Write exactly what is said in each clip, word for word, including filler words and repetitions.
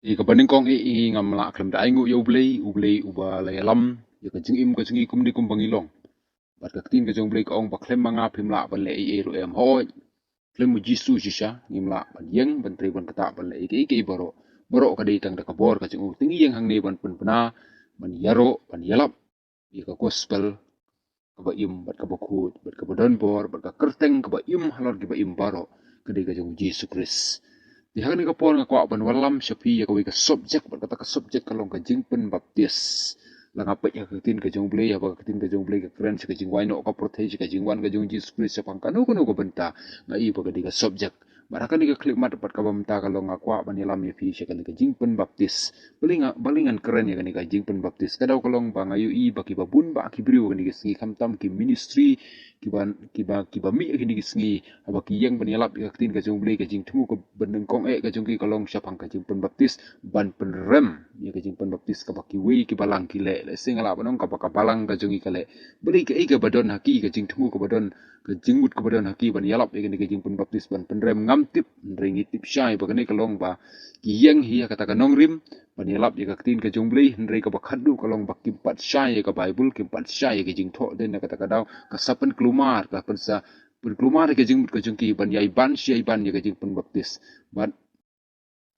Ïa kaba nyngkong eh, eh ngam lah khlem da ainguh ïa U Blei, U Blei uba la ïalam ïa ka jingim ka jong ngi kumne kumba ngi long. Bad ka ktien ka jong U Blei ka ong ba khlem ma nga phim lah ban leh ei ei ruh em. Hooid, khlem U Jisu shisha ngim lah ban ïeng, ban trei, ban ktah, ban leh ei ei ei baroh. Baroh ka dei tang da ka bor ka jong U. Te ngi ïeng hangne ban pynbna, ban ïaroh, ban ïalap ïa ka gospel kaba im bad kaba khuid bad kaba don bor bad ka kyrteng kaba im halor kiba im baroh, ka dei ka jong U Jisu Khrist. Te ha kane ka por nga kwah ban wallam sha phi ïa kawei ka subject, bad kata ka subject ka long ka jingpynbaptis. La nga peit ha ka ktien ka jong U Blei, haba ka ktien ka jong U Blei ka kren sha ka jingwai noh ka pyrthei, sha ka jingwan ka jong U Jisu Khrist shaphang kano kano ka bynta, nga i ba ka dei ka subject. Bad ha kane ka khyllipmat bad kaba mynta ka long nga kwah ban ïalam ïa phi sha kane ka jingpynbaptis. Balei nga, balei ngan kren ïa kane ka jingpynbaptis? Ka daw ka long ba nga ïohi ba kiba bun bah ki briew kane ka sngi, khamtam ki ministry kiba, kiba, kiba mih kane ka sngi, haba ki ïeng ban ïalap ïa ka ktien ka jong U Blei, ka jingthmu kaba nyngkong eh ka jong ki ka long shaphang ka jingpynbaptis, ban pynrem ïa ka jingpynbaptis kaba kiwei ki balang ki leh, lehse nga lah ban ong kaba ka balang ka jong ngi ka leh. Balei, kaei kaba don ha ki, ka jingthmu kaba don, ka jingmut kaba don ha ki ban ïalap ïa kane ka jingpynbaptis ban pynrem? Ngam tip, hynrei ngi tip shai ba kane ka long ba ki ïeng hi ha kata ka nongrim ban ïalap ïa ka ktien ka jong U Blei, hynrei kaba khadduh ka long ba kim pat shai ïa ka Baibl, kim pat shai ïa ka jingthoh. Dei na kata ka daw ka sa pynkulmar, ka pynsa pynkulmar ïa ka jingmut ka jong ki ban ïai ban shi ïai ban ïa ka jingpynbaptis. Bad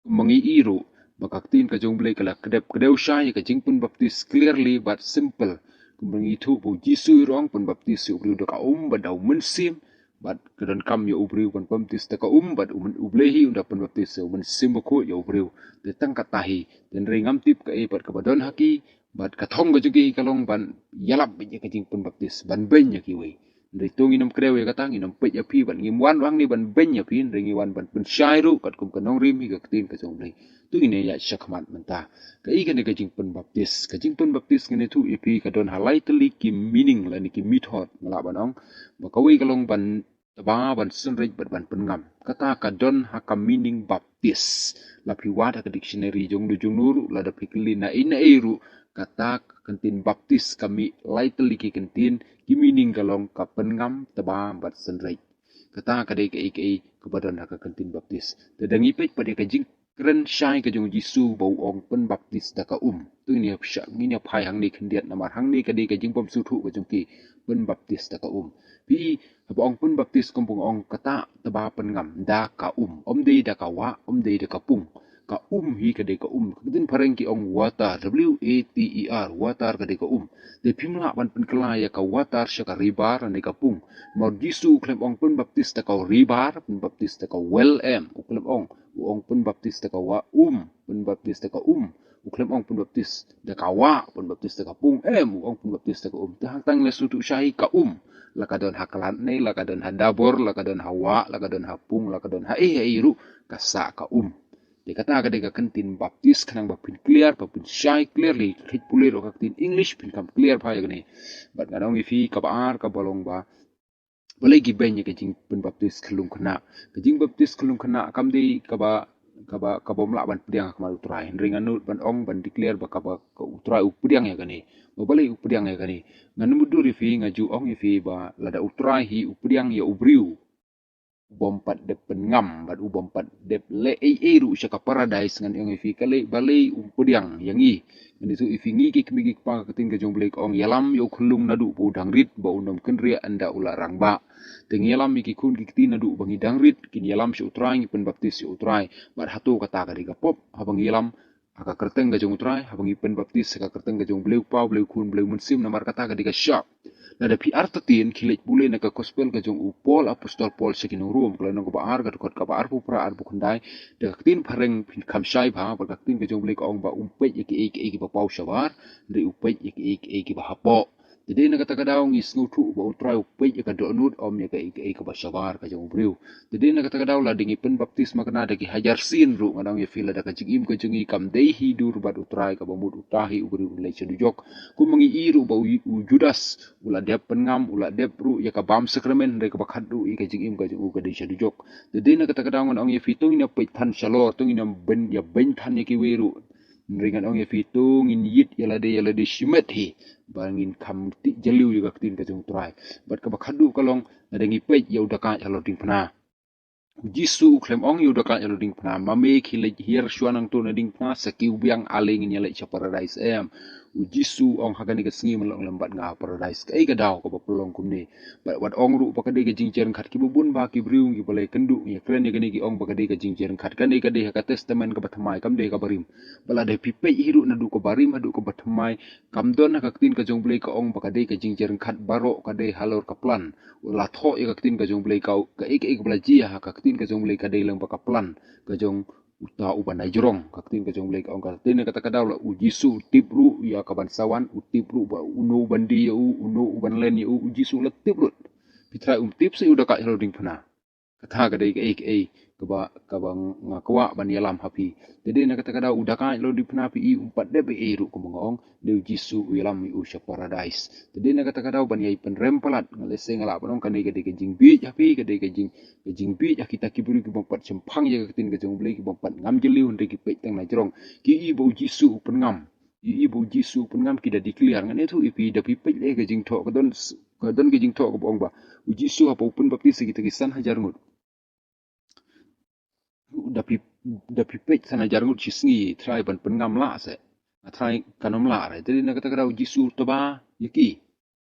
kumba ngi i ruh ba ka ktien ka jong U Blei ka la kdep kdew shai ïa ka jingpynbaptis clearly bad simple. Kumba ngi ithuh ba U Jisu u ong, pynbaptis ïa u briew da ka um bad da U Mynsiem, bad ka donkam ïa u briew ban pynbaptis da ka um, bad U Myn-, U Blei hi un da pynbaptis ïa U Mynsiem Bakhuid ïa u briew. Te tang kata hi, te hynrei ngam tip kaei pat kaba don ha ki, bad ka thong ka jong ki ka long ban ïalap beit ïa ka jingpynbaptis, ban beiñ ïa kiwei. Hynrei to ngin ym kdew ïa kata, ngin ym peit ïa phi, bad ngim wan hangne ban beiñ ïa phi, hynrei ngi wan ban pynshai ruh katkum ka nongrim hi ka ktien ka jong U Blei. To ngin ïa ïaid shakhmat mynta. Kaei kane ka jingpynbaptis? Ka jingpynbaptis ngan ïathuh ïa phi ka don ha lai tylli ki meaning lane ki method, nga lah ban ong. Ba kawei ka long ban tba, ban synreit bad ban pynngam. Kata ka don ha ka meaning baptis. La phi wad ha ka dictionary jong no jong no ruh, lada phi kylli na ei na ei ruh, kata ka ktien baptis ka mih lai tylli ki ktien, ki meaning ka long ka pynngam, tba bad synreit. Kata ka dei kaei kaei kaba don ha ka ktien baptis. Te da ngi peit pat ïa ka jingkren shai ka jong U Jisu ba u ong, pynbaptis da ka um. To ngin ïa phi-, ngin ïa phai hangne khyndiat, namar hangne ka dei ka jingbymsngewthuh ka jong ki, pynbaptis da ka um. Phi, haba ong pynbaptis, kumba ong kata, tba, pynngam da ka um. Ym dei da ka wah, ym dei da ka pung. Ka um hi ka dei ka um. Ka ktien phareng ki ong water, W A T E R, water ka dei ka um. Te phim lah ban pynkylla ïa ka water sha ka river ne ka pung. Namar U Jisu u khlem ong pynbaptis da ka river, pynbaptis da ka well em. U khlem ong, u ong pynbaptis da ka wah, um, pynbaptis da ka um. U khlem ong pynbaptis da ka wah, pynbaptis da ka pung em, u ong pynbaptis da ka um. Te hangta ngi la sngewthuh shai ka um. La ka don ha khlad ne, la ka don ha dabor, la ka don ha wah, la ka don ha pung, la ka don ha ei ha ei ruh, ka sah ka um. Te kata ka dei ka ktien baptis, khnang ba phin clear, ba phin shai clearly, khit pule ruh ka ktien English phin kham clear bha ïa kane. Bad ngan ong ïa phi kaba ar kaba long ba, balei ki beiñ ïa ka jingpynbaptis khyllung khynnah? Ka jingbaptis khyllung khynnah kam dei kaba, kaba, kaba ym lah ban pdiang ha khmat U Trai. Hynrei ngan nud ban ong, ban declare ba kaba, ka U Trai u pdiang ïa kane. Ba balei u pdiang ïa kane? Ngan mutdur ïa phi, nga ju ong ïa phi ba lada U Trai hi u pdiang ïa u briew u bym pat dep pynngam bad u bym pat dep leh ei ei ruh sha ka paradise, ngan ong ïa phi ka lei, balei u pdiang ïa ngi. Ngan ïathuh ïa phi, ngi ki kmie ki kpa, ka ktien ka jong U Blei ka ong, ïalam ïa u khyllung naduh ba u dang rit, ba un ym kynriah ynda u la rangbah. Te ngi ïalam ïa ki khun ki kti naduh ba ngi dang rit, kin ïalam sha U Trai, ngi pynbaptis sha U Trai. Bad hato kata ka dei ka pop, haba ngi ïalam ha ka kyrteng ka jong U Trai, haba ngi pynbaptis ha ka kyrteng ka jong U Blei U Kpa, U Blei U Khun, U Blei U Mynsiem, namar kata ka dei ka shap. Lada phi artatien, khie leit pule na ka gospel ka jong u Paul, apostol Paul sha ki nong Rom, ka lynnong kaba ar, ka dkhot kaba arphew phra, arphew khyndai, da ka ktien phareng phin kham shai bha, bad ka ktien ka jong U Blei ka ong ba um peit ïa kiei kiei kiba paw shabar, hynrei u peit ïa kiei kiei kiba hapoh. Te dei na kata ka daw ngi sngewthuh ba U Trai u peit ïa ka dohnud, ym ïa kaei kaei kaba shabar ka jong u briew. Te dei na kata ka daw lada ngi pynbaptis makna da ki hajar sien ruh, ngan ong ïa phi, lada ka jingim ka jong ngi kam dei hi dur bad U Trai, kaba mut uta hi u briew un leit sha dujok. Kumba ngi i ruh ba u, u Judas u la dep pynngam, u la dep ruh ïa ka bam sakramen, hynrei kaba khadduh ïa ka jingim ka jong u ka dei sha dujok. Te dei na kata ka daw ngan ong ïa phi, to ngin ïa peit than shalor, to ngin ïa beiñ, ïa beiñ than ïa kiwei ruh. Hynrei ngan ong ïa phi, to ngin ïit ïa lade ïa lade shimet hi, ba ngin kham tih jylliew ïa ka ktien ka jong U Trai. Bad kaba khadduh ka long, lada ngi peit ïa u dakaid halor diengphna, U Jisu u khlem ong ïa u da khlaiñ ïa la u diengphna, ma me khie leit hiar shuwa nangto na diengphna, sa kiew biang, ale ngin ïa leit sha paradais em. U Jisu u ong ha kane ka sngi men long lem bad nga ha paradais. Kaei ka daw kaba pynlong kumne? Bad wat ong ruh ba ka dei ka jingjer ryngkat, kiba bun ba ki briew kiba la ïakynduh ïakren ïa kane ki ong ba ka dei ka jingjer ryngkat. Kane ka dei ha ka testament kaba thymmai, kam dei kaba rim. Bad lada phi peit hi ruh naduh kaba rim haduh kaba thymmai, kam don ha ka ktien ka jong U Blei ka ong ba ka dei ka jingjer ryngkat, baroh ka dei halor ka plan. U la thoh ïa ka ktien ka jong U Blei, ka, kaei kaei kaba la jia ha ka ktien ka jong U Blei ka dei lang ba ka plan ka jong uta uba na jrong. Ka ktien ka jong U Blei ka ong, ka ktien, na kata ka daw la u Jisu u tip ruh ïa kaban sa wan, u tip ruh ba uno uban die ïa u, uno uban len ïa u, u Jisu u la tip ruh. Phi trai um tip sa ïa u da khlaiñ ïa la u diengphna. Kata ka dei kaei kaei kaba, kaba nga kwah ban ïalam ha phi. Te dei na kata ka daw u da khlaiñ ïa la u diengphna, phi i um pat dep ei ei ruh, kumba nga ong, dei u Jisu u ïalam ïa u sha paradais. Te dei na kata ka daw ban ïai pynrem palat, nga lehse nga lah ban ong kane ka dei ka jingbieit ha phi, ka dei ka jing, ka jingbieit ha kita ki briew kibym pat shemphang ïa ka ktien ka jong U Blei, kibym pat ngam jylliew, hynrei ki peit tang na jrong. Ki i ba u Jisu u pynngam. Ki i ba u Jisu u pynngam, ki da declare. Ngan ïathuh ïa phi, da phi peit lei ka jingthoh, ka don s-, ka don ka jingthoh kaba ong ba u Jisu haba u pynbaptis ïa kita ki san hajar ngut, da phi, da phi peit, san hajar ngut shi sngi, trai ban pynngam lah se. Trai kan ym lah re. Te dei na kata ka daw u Jisu u tba ïa ki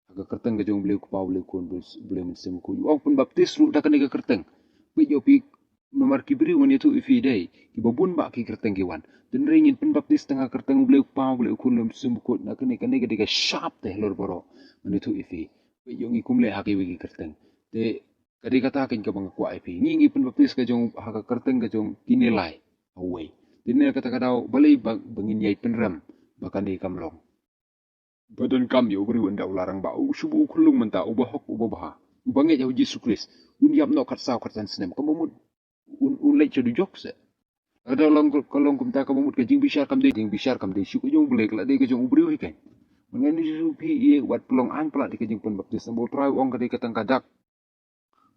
ha ka kyrteng ka jong U Blei u Kpa, U Blei u Khun, U Blei Mynsiem Bakhuid. U ong pynbaptis ruh da kane ka kyrteng. Peit ïoh phi, namar ki briew, ngan ïathuh ïa phi, dei kiba bun bah ki kyrteng ki wan. Te hynrei ngin pynbaptis tang ha ka kyrteng U Blei u Kpa, U Blei u Khun, U Blei Mynsiem Bakhuid, na kane, kane ka dei ka shap te halor baroh. Ngan ïathuh ïa phi. Peit ïoh ngi kum leh ha kiwei ki kyrteng. Te ka dei kata keiñ kaba nga kwah ïa phi. Ngi, ngi pynbaptis ka jong, ha ka kyrteng ka jong kine lai. Hawei. Te na kata ka daw balei ba, ba ngin ïai pynrem ba kane kam long? Ba donkam ïa u briew ynda u la rangbah, u shu buh u khyllung mynta, uba hok, uba bha, uba ngeit ha u Jisu Khrist, un ïap noh khatsaw khatsan snem, kaba mut un, un leit sha dujok se. Lada long, ka long kumta, kaba mut ka jingbishar kam dei, jingbishar kam dei shuh ka jong U Blei, ka la dei ka jong u briew hi keiñ. Ngan ïathuh ïa phi, wat pynlong ain palat ïa ka jingpynbaptis, namar U Trai u ong ka dei ka tang ka dak.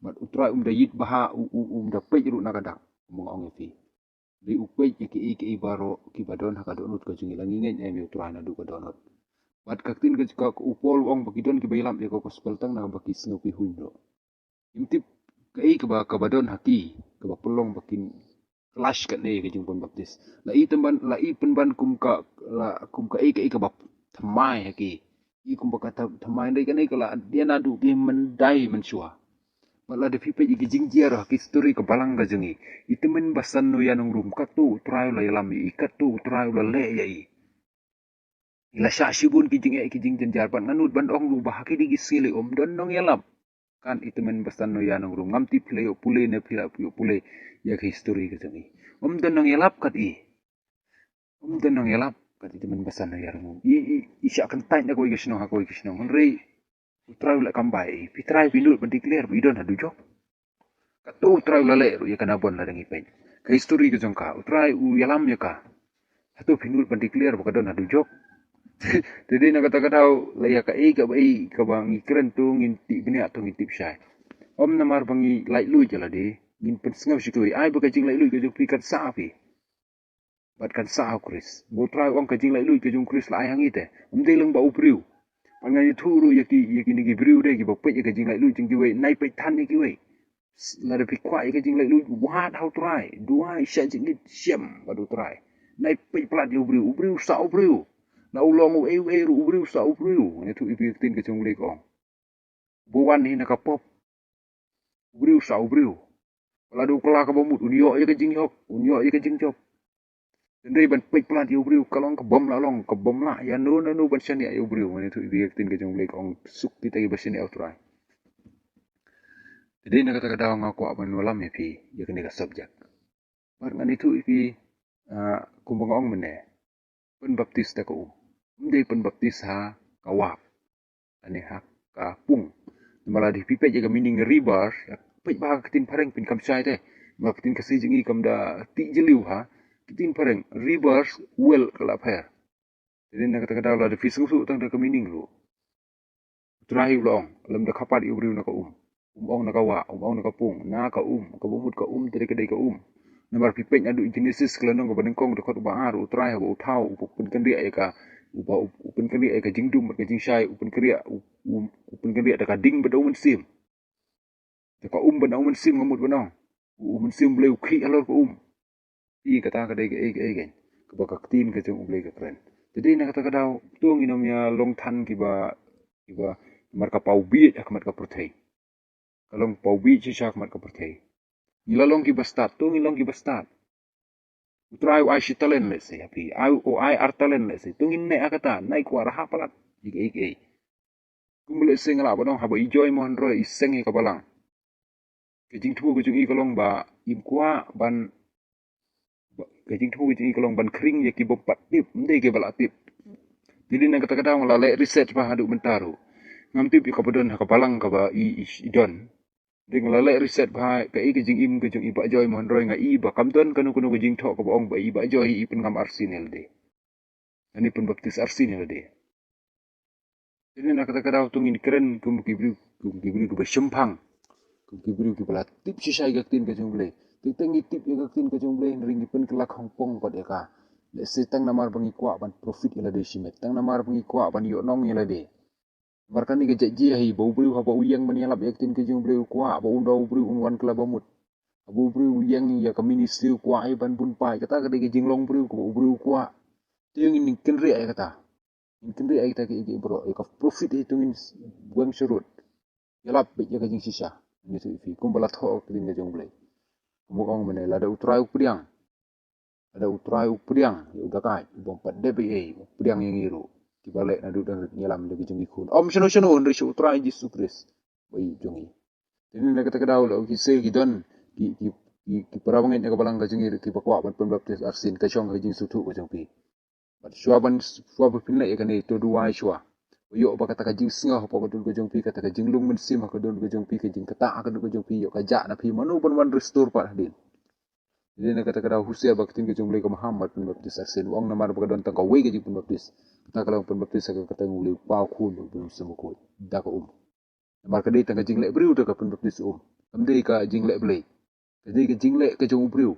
Bad U Trai um da ïit bha, u, u, um da peit ruh na ka dak. Kumba nga ong ïa phi, dei u peit ïa kiei kiei baroh kiba don ha ka dohnud ka jong ngi. La ngi ngeit ne em ïa U Trai naduh ka dohnud? Bad ka ktien ka, ka, u Paul u ong ba ki don kiba ïalap ïa ka gospel tang na kaba ki sngewphi huiñ ruh. Ngim tip kaei kaba, kaba don ha ki kaba pynlong ba kin clash katne ka jingpynbaptis. La i pynban, la i pynban kum ka, la kum kaei kaei kaba thymmai ha ki. I kumba ka thy-, thymmai, hynrei kane ka la dei naduh ki myndai mynshuwa. Bad lada phi peit ïa ki jingjia ha ki history ka balang ka jong ngi, i tymmen basan nongïalam, katto U Trai u la ïalam ïa i, katto U Trai u la leh ïa i. I la shah shibun ki jingeh, ki jingjynjar, bad ngan nud ban ong ruh ba ha kine ki sngi lei ym don nongïalap. Kan i tymmen basan nongïalam, ngam tip phi la ïoh pule ne phi la ïoh pule ïa ka history ka jong i. Ym don nongïalap kat i. Ym don nongïalap kat i tymmen basan nongïalam. I, i, i shah kyntait na kawei ka shnong ha kawei ka shnong. Hynrei U Trai u la kam bai. Phi trai phi nud ban declare ba i don ha dujok? Katto U Trai u la leh ruh ïa ka, nabon lada ngi peit ka history ka jong ka, U Trai u ïalam ïa ka. Hato phi nud ban declare ba ka don ha dujok? Te dei na kata ka daw la ïa kaei kaba, ei kaba ngi kren to ngin tip bniah, to ngin tip shai. Ym namar ba ngi laitluid ïa lade, ngin pynsngew sha kiwei. Ai ba ka jinglaitluid ka jong phi kan sah ha phi bad kan sah ha U Khrist. Ba U Trai u ong ka jinglaitluid ka jong U Khrist la ai ha ngi te, ym dei lang ba u briew. Bad ngan ïathuh ruh ïa ki, ïa kine ki briew de kiba peit ïa ka jinglaitluid jong kiwei, nai peit than ïa kiwei. Lada phi kwah ïa ka jinglaitluid, wad ha U Trai, duwai, shah jingit, shem bad U Trai. Nai peit palat ïa u briew, u briew sah u briew. La u long uei uei ruh, u briew sah u briew. Ngan ïathuh ïa phi ka ktien ka jong U Blei ka ong, uba wan hi na ka pop, u briew sah u briew. Lada u kylla kaba mut, un ïoh ïa ka jingjop, un ïoh ïa ka jingjop. Hynrei ban peit palat ïa u briew, ka long kabym lah long, kabym lah ïano ïano ban shaniah ïa u briew. Ngan ïathuh ïa phi ka ktien ka jong U Blei ka ong, suk kita kiba shaniah ïa U Trai. Te dei na kata ka daw nga kwah ban wallam ïa phi ïa kane ka subject. Bad ngan ïathuh ïa phi, ah, kumba nga ong mynne, pynbaptis da ka um. Ym dei pynbaptis ha ka wah, ane ha ka pung. Namar lada phi peit ïa ka meaning rebirth, peit bha ha ka ktien phareng, phin kam shai te. Namar ka ktien Khasi jong ngi kam da tih jylliew ha ka ktien phareng. Rebirth, well, ka la pher. Te dei na kata ka daw lada phi sngewthuh tang da ka meaning ruh, U Trai u la ong, lymda kha pat ïa u briew na ka um. Um ong na ka wah, um ong na ka pung, na ka um, kaba mut ka um te dei ka dei ka um. Namar phi peit naduh Genesis ka lynnong kaba nyngkong, dkhot ba ar, U Trai haba u thaw, u pynkynriah ïa ka, uba u pynkynriah ïa ka jingdum bad ka jingshai, u pynkynriah, u, u, u pynkynriah da ka ding bad da u mynsiem. Da ka um bad da u mynsiem, nga mut ban ong. U Mynsiem Blei u khih halor ka um. Phi, kata ka dei kaei kaei kaba ka ktien ka jong U Blei ka kren. Te dei na kata ka daw to ngin ym ïa long than kiba, kiba marka paw bieit ha khmat ka pyrthei. Ka long paw bieit shisha ha khmat ka pyrthei. Ngi la long kiba stad, to ngin long kiba stad. U Trai u ai shi talent lehse ha phi, ai, u ai ar talent lehse, to ngin neh ha kata, nai kwah raha palat ïa kaei kaei. Kumba lehse nga lah ban ong haba i Joy Mohan Roy i seng ïa ka balang, ka jingthmu ka jong i ka long ba im kwah ban, ba, ka jingthmu ka jong i ka long ban khring ïa ki bym pat tip, ym dei kiba la tip. Te dei na kata ka daw nga la leh research bha haduh mynta ruh. Ngam tip ïa kaba don ha ka balang kaba i, i, i don. Dei nga la leh research bha kaei ka jingim ka jong i Bah Joy Mohan Roy, nga i ba kam don kano kano ka jingthoh kaba ong ba i Bah Joy i pynngam arsien ïa lade. Ani pynbaptis arsien ïa lade. Te dei na kata ka daw to ngin kren kum ki briew, kum ki briew kiba shemphang, kum ki briew kiba la tip shisha ïa ka ktien ka jong U Blei. Te tang ngi tip ïa ka ktien ka jong U Blei hynrei ngi pynkylla khongpong pat ïa ka. Lehse tang namar ba ngi kwah ban profit ïa lade shimet, tang namar ba ngi kwah ban ïoh nong ïa lade. Namar kane ka jait jia hi ba u briew haba u ïeng ban ïalap ïa ka ktien ka jong U Blei u kwah ba un da u briew un wan kylla ba mut. Haba u briew u ïeng ïa ka ministry u kwah hi ban bun paid, kata ka dei ka jinglong briew kaba u briew u kwah. Te ngin kynriah ïa kata. Ngin kynriah ïa kita kiei kiei baroh, ïa ka profit hi to ngin weng sharud. Ïalap beit ïa ka jingshisha. Ngi shu ïa phi kumba la thoh ka ktien ka jong U Blei. Kumba ong mynne, lada U Trai u pdiang, lada U Trai u pdiang ïa u dakaid u bym pat dep ei ei, u pdiang ïa ngi ruh kiba leh naduh dang rit ïalam da ki jong ki khun. Ym shano shano hynrei sha U Trai Jisu Khrist ba ïeit jong ngi. Te na kata ka daw la ki se ki don ki, ki, ki, ki para bangeit na ka balang ka jong ngi ruh kiba kwah ban pynbaptis arsien, ka shong ha ka jingsngewthuh ka jong phi. Bad shuwa ban, shuwa ba phin leh ïa kane to duwai shuwa. Ba ïoh ba kata ka jingsngew ha ka dur ka jong phi, kata ka jinglong mynsiem ha ka dur ka jong phi, ka jingktah ha ka dur ka jong phi, ïoh ka jah na phi, mano ban wan restore pat hadien. Te dei na kata ka daw husiar ba ka ktien ka jong U Blei ka maham ban pynbaptis arsien. U ong namar ba ka don tang kawei ka jingpynbaptis. Kata ka long pynbaptis ha ka kyrteng U Blei Kpa, U Khun, U Blei Mynsiem Bakhuid. Da ka um. Namar ka dei tang ka jingleh briew da ka pynbaptis um. Kam dei ka jingleh Blei. Ka dei ka jingleh ka jong u briew.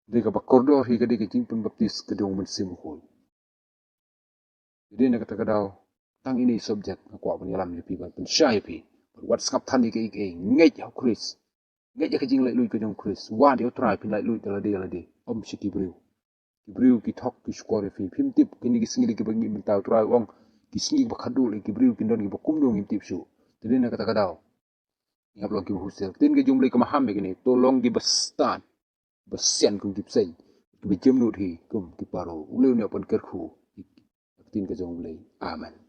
Dei kaba kordor hi ka dei ka jingpynbaptis ka jong U Mynsiem Bakhuid. Te dei na kata ka daw tang ine i subject nga kwah ban ïalam ïa phi, ban pynshai ïa phi. Bad wat sngap than ïa kiei kiei, ngeit ha U Khrist. Ngeit ïa ka jinglaitluid ka jong U Khrist. Wad ïa U Trai, phin laitluid ïa lade ïa lade, ym sha ki briew. Ki briew ki thok ki shukor ïa phi. Phim tip kine ki sngi kiba ngi mynta, U Trai u ong ki sngi kiba khatduh, ki briew kin don kiba kumno ngim tip shuh. Te dei na kata ka daw ngi hap long kiba husiar. Ktien ka jong U Blei ka maham ïa kine, to long kiba stad, ba sian kum ki bseiñ, kiba jemnud hi kum ki paro. U Blei un ïa pyn kyrkhu. Ktien ka jong U Blei. Amen.